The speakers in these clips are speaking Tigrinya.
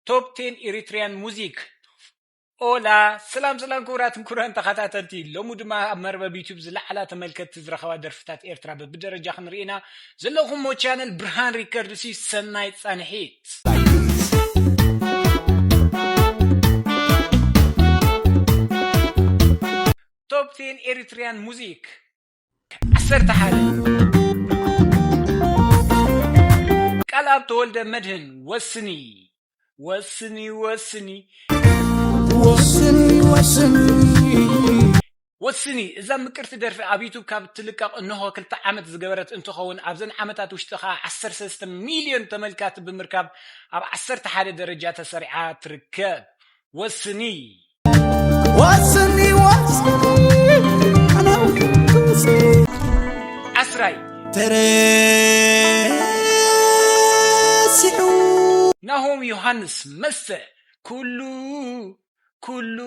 ቶፕ ቴን ኤሪትሪያን ሙዚክ። ኦላ፣ ሰላም ሰላም ክቡራትን ክቡራን ተኸታተልቲ፣ ሎሚ ድማ ኣብ መርበብ ዩቱብ ዝለዓላ ተመልከትቲ ዝረኸባ ደርፍታት ኤርትራ በብደረጃ ክንርኢ ኢና። ዘለኹሞ ቻነል ብርሃን ሪከርድስ እዩ። ሰናይ ጻንሒት። ቶፕ ቴን ኤሪትሪያን ሙዚክ። ዓሰርተ ሓደ። ቃልኣብ ተወልደ መድህን፣ ወስኒ። ወስኒ፣ ወስኒ። ወስኒ፣ ወስኒ። ወስኒ፣ እዛ ምቅርቲ ደርፊ ኣብ ዩቱብ ካብ ትልቀቕ እንሆ ክልተ ዓመት ዝገበረት እንትኸውን፣ ኣብዘን ዓመታት ውሽጢ ኸዓ ዓሰርተ ሰለስተ ሚልዮን ተመልካቲ ብምርካብ ኣብ ዓሰርተ ሓደ ደረጃ ተሰሪዓ ትርከብ። ወስኒ። ወስኒ፣ ወስኒ፣ ኣነ ወስኒ። ዓስራይ። ተረሲዑ። ናሆም ዮሃንስ፣ መስተ፣ ኩሉ፣ ኩሉ፣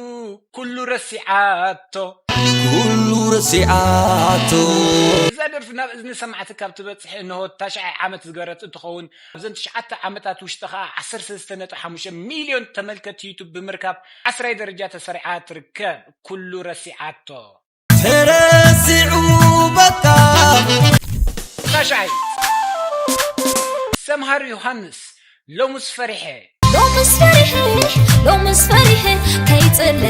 ኩሉ ረሲዓቶ። ኩሉ ረሲዓቶ። እዛ ደርፊ ናብ እዝኒ ሰማዕቲ ካብ ትበጽሕ እንሆ ታሽዓይ ዓመት ዝገበረት እንትኸውን፣ ኣብዘን ትሽዓተ ዓመታት ውሽጢ ኸዓ ዓሰርተ ሰለስተ ነጥቢ ሓሙሽተ ሚልዮን ተመልከትቲ ዩቱብ ብምርካብ ዓስራይ ደረጃ ተሰሪዓ ትርከብ። ኩሉ ረሲዓቶ። ተረሲዑ በቃ። ታሽዓይ። ሰምሃር ዮሃንስ፣ ሎምስ ፈሪሐ። ሎምስ ፈሪሐ፣ ሎምስ ፈሪሐ ከይጽለ።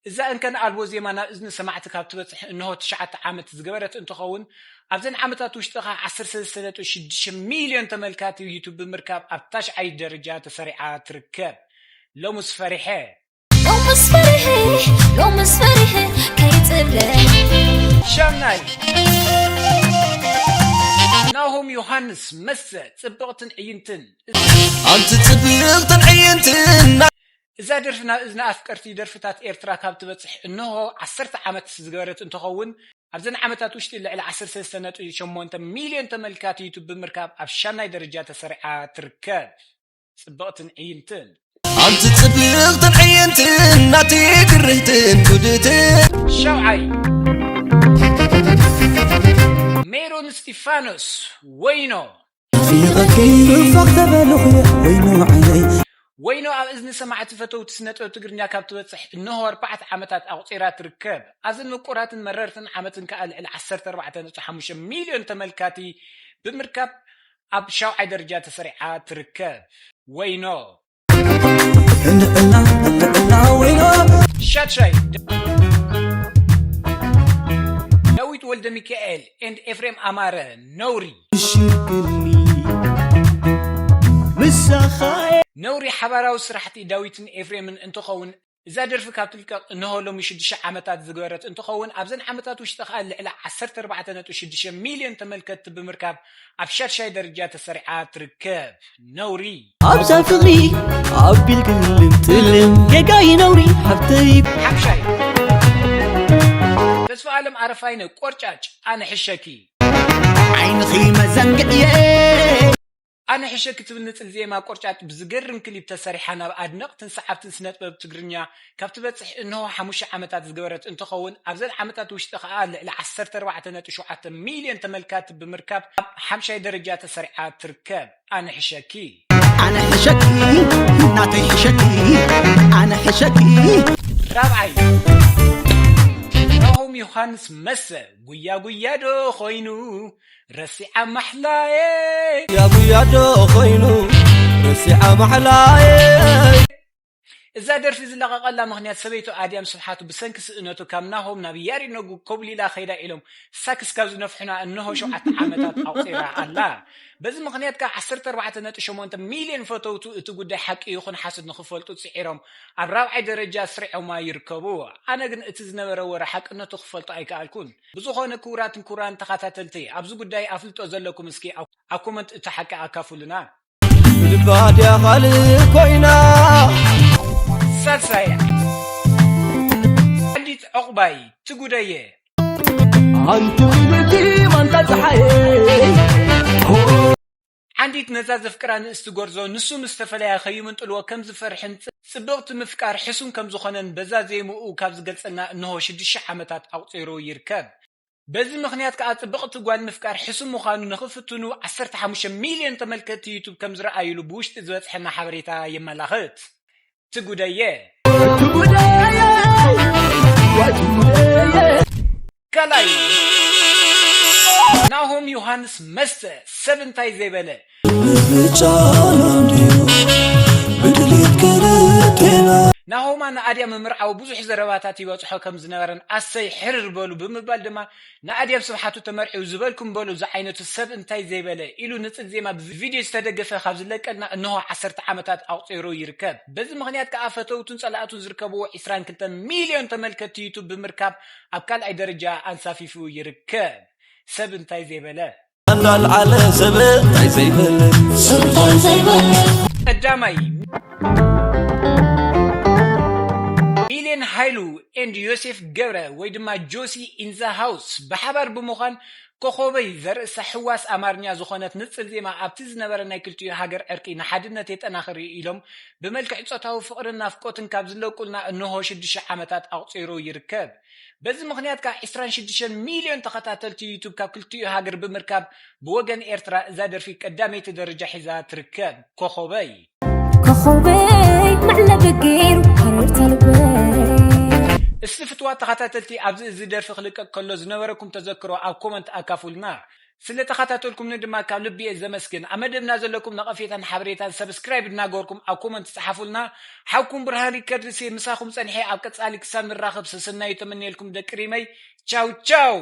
እዛ እንከን ኣልቦ ዜማ ናብ እዝኒ ሰማዕቲ ካብ ትበጽሕ እንሆ ትሽዓተ ዓመት ዝገበረት እንትኸውን፣ ኣብዘን ዓመታት ውሽጢ ኸዓ ዓሰርተ ሰለስተ ነጥቢ ሽዱሽተ ሚልዮን ተመልካቲ ዩቱብ ብምርካብ ኣብ ታሽዓይ ደረጃ ተሰሪዓ ትርከብ። ሎምስ ፈሪሐ። ሎምስ ፈሪሐ፣ ሎምስ ፈሪሐ ከይጽለ። ሻምናይ። ናሆም ዮሃንስ፣ መስተ፣ ጽብቕትን ዕይንትን። ኣንቲ ጽብቕትን ዕይንትን። እዛ ደርፊ ናብ እዝኒ ኣፍቀርቲ ደርፍታት ኤርትራ ካብ ትበጽሕ እንሆ ዓሰርተ ዓመት ዝገበረት እንትኸውን፣ ኣብዘን ዓመታት ውሽጢ ልዕሊ ዓሰርተ ሰለስተ ነጥቢ ሸሞንተ ሚልዮን ተመልካቲ ዩቱብ ብምርካብ ኣብ ሻምናይ ደረጃ ተሰሪዓ ትርከብ። ጽብቕትን ዕይንትን። ኣንቲ ጽብቕትን ዕይንትን ናተይ ግርህትን ክብድትን። ሻውዓይ። ሜሮን እስጢፋኖስ፣ ወይኖ። ናፊቐኪ ፋቕ ተበልኹ ወይኖ ዓይነይ። ወይኖ ኣብ እዝኒ ሰማዕቲ ፈተውቲ ስነ ጥበብ ትግርኛ ካብ ትበጽሕ እንሆ ኣርባዕተ ዓመታት ኣቑጺራ ትርከብ። ኣብዘን ምቁራትን መረርትን ዓመትን ከኣ ልዕሊ ዓሰርተ ኣርባዕተ ነጥቢ ሓሙሽተ ሚልዮን ተመልካቲ ብምርካብ ኣብ ሻውዓይ ደረጃ ተሰሪዓ ትርከብ። ወይኖ። እንዕና፣ እንዕና ወይኖ። ሻድሻይ። ዳዊት ወልደ ሚካኤል and ኤፍሬም ኣማረ፣ ነውሪ። ሽግኒ ምሳኻ። ነውሪ ሓባራዊ ስራሕቲ ዳዊትን ኤፍሬምን እንትኸውን፣ እዛ ደርፊ ካብ ትልቀቕ እንሆ ሎሚ ሽዱሽተ ዓመታት ዝገበረት እንትኸውን፣ ኣብዘን ዓመታት ውሽጢ ከኣ ልዕሊ ዓሰርተ ኣርባዕተ ነጥቢ ሽዱሽተ ሚልዮን ተመልከትቲ ብምርካብ ኣብ ሻድሻይ ደረጃ ተሰሪዓ ትርከብ። ነውሪ። ኣብዛ ፍቕሪ ኣቢልክልም ጥልም ጌጋይ ነውሪ ሓብተይ። ሓምሻይ። ተስፋ ኣለም ኣረፋይነ፣ ቆርጫጭ፣ ኣነ ሕሸኪ። ዓይንኺ መዘንግዕየ። ኣነ ሕሸኪ ትብል ንጽል ዜማ ቆርጫጭ ብዝገርም ክሊፕ ተሰሪሓ ናብ ኣድነቕትን ሰዓብትን ስነ ጥበብ ትግርኛ ካብ ትበጽሕ እንሆ ሓሙሽተ ዓመታት ዝገበረት እንትኸውን፣ ኣብዘን ዓመታት ውሽጢ ከኣ ልዕሊ ዓሰርተ ኣርባዕተ ነጥቢ ሸውዓተ ሚልዮን ተመልካቲ ብምርካብ ኣብ ሓምሻይ ደረጃ ተሰሪዓ ትርከብ። ኣነ ሕሸኪ። ኣነ ሕሸኪ፣ ናተይ ሕሸኪ፣ ኣነ ሕሸኪ። ራብዓይ። ናሆም ዮሃንስ፣ መሰ፣ ጉያ ጉያ ዶ ኾይኑ፣ ረሲዓ ማሕላየ። ጉያ ጉያ ዶ ኾይኑ፣ ረሲዓ ማሕላየ። እዛ ደርፊ ዝለቐቐላ ምኽንያት፣ ሰበይቱ ኣድያም ስብሓቱ ብሰንኪ ስእነቱ ካብ ናሆም ናብ ያሬድ ነጉ ኮብሊላ ኸይዳ ኢሎም ሳክስ ካብ ዝነፍሑና እንሆ ሸውዓተ ዓመታት ኣቑጺራ ኣላ። በዚ ምኽንያት ከኣ ዓሰርተ ኣርባዕተ ነጥቢ ሸሞንተ ሚልዮን ፈተውቱ እቲ ጉዳይ ሓቂ ይኹን ሓሶት ንኽፈልጡ ጽዒሮም ኣብ ራብዓይ ደረጃ ኣስሪዖማ ይርከቡ። ኣነ ግን እቲ ዝነበረ ወረ ሓቅነቱ ክፈልጦ ኣይከኣልኩን። ብዝኾነ ክቡራትን ክቡራን ተኸታተልቲ፣ ኣብዚ ጉዳይ ኣፍልጦ ዘለኩም እስኪ ኣብ፣ ኣብ ኮመንት እቲ ሓቂ ኣካፍሉና። ብልባ ድያ ካልእ ኮይና። ሳልሳያ። ዓንዲት ዕቑባይ ትጉደየ። ኣንቱ ይብልቲ ማንታ ጸሓየ። ዓንዲት ነዛ ዘፍቅራ ንእስቲ ጎርዞ፣ ንሱ ምስ ተፈለያ ከይምንጥልዎ ከም ዝፈርሕን ጽ-፣ ጽብቕቲ ምፍቃር ሕሱም ከም ዝኾነን በዛ ዜምኡ ካብ ዝገልጸልና እንሆ ሽዱሽተ ዓመታት ኣቑጺሩ ይርከብ። በዚ ምኽንያት ከኣ ጽብቕቲ ጓል ምፍቃር ሕሱም ምዃኑ ንኽፍትኑ ዓሰርተ ሓሙሽተ ሚልዮን ተመልከትቲ ዩቱብ ከም ዝረኣዩሉ ብውሽጢ ዝበጽሐና ሓበሬታ የመላኽት። ትጉደየ። ካልኣይ፣ ናሆም ዮሃንስ መስተ ሰብ እንታይ ዘይበለ። ናሆማ ንኣድያ ምምርዓው ብዙሕ ዘረባታት ይበጽሖ ከም ዝነበረን ኣሰይ ሕርር በሉ ብምባል ድማ ንኣድያም ስብሓቱ ተመርዒው ዝበልኩም በሉ ዝዓይነቱ ሰብ እንታይ ዘይበለ ኢሉ ንጽል ዜማ ብቪድዮ ዝተደገፈ ካብ ዝለቀልና እንሆ ዓሰርተ ዓመታት ኣቑጺሩ ይርከብ። በዚ ምኽንያት ከኣ ፈተውቱን ጸላእቱን ዝርከብዎ ዕስራን ክልተን ሚልዮን ተመልከትቲ ዩቱብ ብምርካብ ኣብ ካልኣይ ደረጃ ኣንሳፊፉ ይርከብ። ሰብ እንታይ ዘይበለ። እንዳልዓለ ሰብ እንታይ ዘይበለ። ቀዳማይ፣ ሚልዮን ሃይሉ ኤንድ ዮሴፍ ገብረ ወይ ድማ ጆሲ ኢንዛ ሃውስ ብሓባር ብምዃን ኮኾበይ ዘርእሳ ሕዋስ ኣማርኛ ዝኾነት ንጽል ዜማ ኣብቲ ዝነበረ ናይ ክልቲኡ ሃገር ዕርቂ ንሓድነት የጠናኽር እዩ ኢሎም ብመልክዕ ጾታዊ ፍቕርን ናፍቆትን ካብ ዝለቁልና እንሆ ሽዱሽተ ዓመታት ኣቑጺሩ ይርከብ። በዚ ምኽንያት ከኣ ዕስራን ሽዱሽተን ሚልዮን ተኸታተልቲ ዩቱብ ካብ ክልቲኡ ሃገር ብምርካብ ብወገን ኤርትራ እዛ ደርፊ ቀዳመይቲ ደረጃ ሒዛ ትርከብ። ኮኾበይ። ኮኾበይ መዕለቢ ገይሩ ሃረርታ ልበይ። እስቲ ፍትዋት ተኸታተልቲ ኣብዚ እዚ ደርፊ ክልቀቅ ከሎ ዝነበረኩም ተዘክሮ ኣብ ኮመንት ኣካፉልና። ስለ ተኸታተልኩምኒ ድማ ካብ ልቢ እየ ዘመስግን። ኣብ መደብና ዘለኩም ነቐፌታን ሓበሬታን ሰብስክራይብ እናገበርኩም ኣብ ኮመንት ጸሓፉልና። ሓውኩም ብርሃን ሪከርድስ እየ ምሳኹም ጸኒሐ። ኣብ ቀጻሊ ክሳብ ንራኸብ ሰሰናዩ ተመንየልኩም ደቂ ሪመይ። ቻው ቻው።